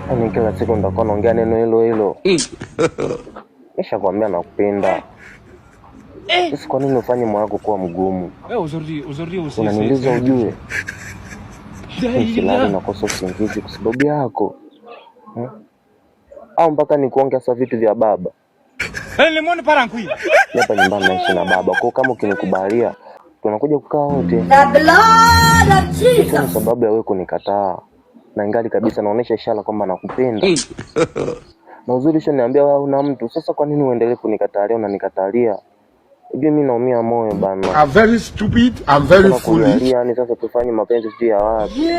Yaani kila siku nitakuwa naongea neno hilo hilo. Nishakwambia nakupenda. Sasa kwa nini ufanye moyo wako kuwa mgumu? Aujourd'hui, aujourd'hui aussi, c'est Unaniuliza ujue, c'est silali nakosa usingizi kwa sababu yako, eh? Au mpaka nikuonge sasa vitu vya baba? Le monde part en couille. Mimi hapa nyumbani naishi na baba, kwa hiyo kama ukinikubalia tunakuja kukaa wote. The blood of Sioni Jesus. Sababu ya wewe kunikataa, na ingali kabisa naonesha ishara kwamba nakupenda. Na uzuri ushaniambia wewe huna mtu. Sasa kwa nini uendelee kunikatalia? Unanikatalia, ujue mimi naumia moyo bana. I'm very stupid. I'm very Kuna foolish. kulialia, yani sasa tufanye mapenzi sijui ya wapi.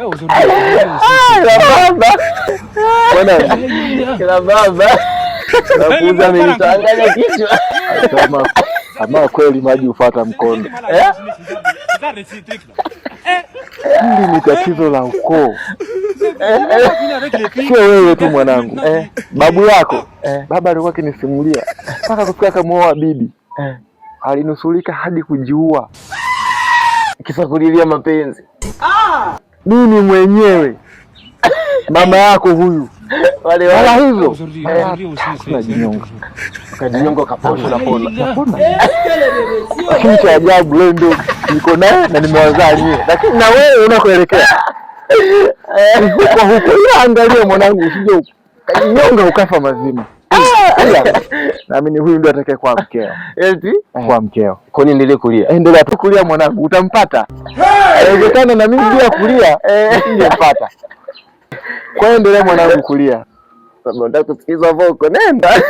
Aujourd'hui, aujourd'hui aussi, Kila baba Bwana kila baba napuuza amenichanganya kichwa. Ama kweli maji hufuata mkondo. Eh? Hili ni tatizo la ukoo, sio wewe tu mwanangu. Babu yako baba alikuwa akinisimulia mpaka kufika akamuoa bibi, alinusurika hadi kujiua. Kisa kulilia mapenzi. Mimi mwenyewe mama yako huyu Wale wala wale hizo Aujourd'hui, aujourd'hui aussi, c'est najinyonga. Ukajinyonga ukapona. Napona. Lakini cha ajabu leo ndio niko naye na nimewazaa nyie, lakini na wewe unakoelekea ni huko huko, ila angalia mwanangu, usije ukajinyonga ukafa mazima. Ila naamini huyu ndio atakaye kuwa mkeo, Eti kwa mkeo. Kwa nini endelee kulia? Endelea tu kulia mwanangu, utampata. Inawezekana na mimi bila kulia nisingempata. Kwa hiyo endelea mwanangu kulia. Baba, unataka kusikiza voko? Nenda.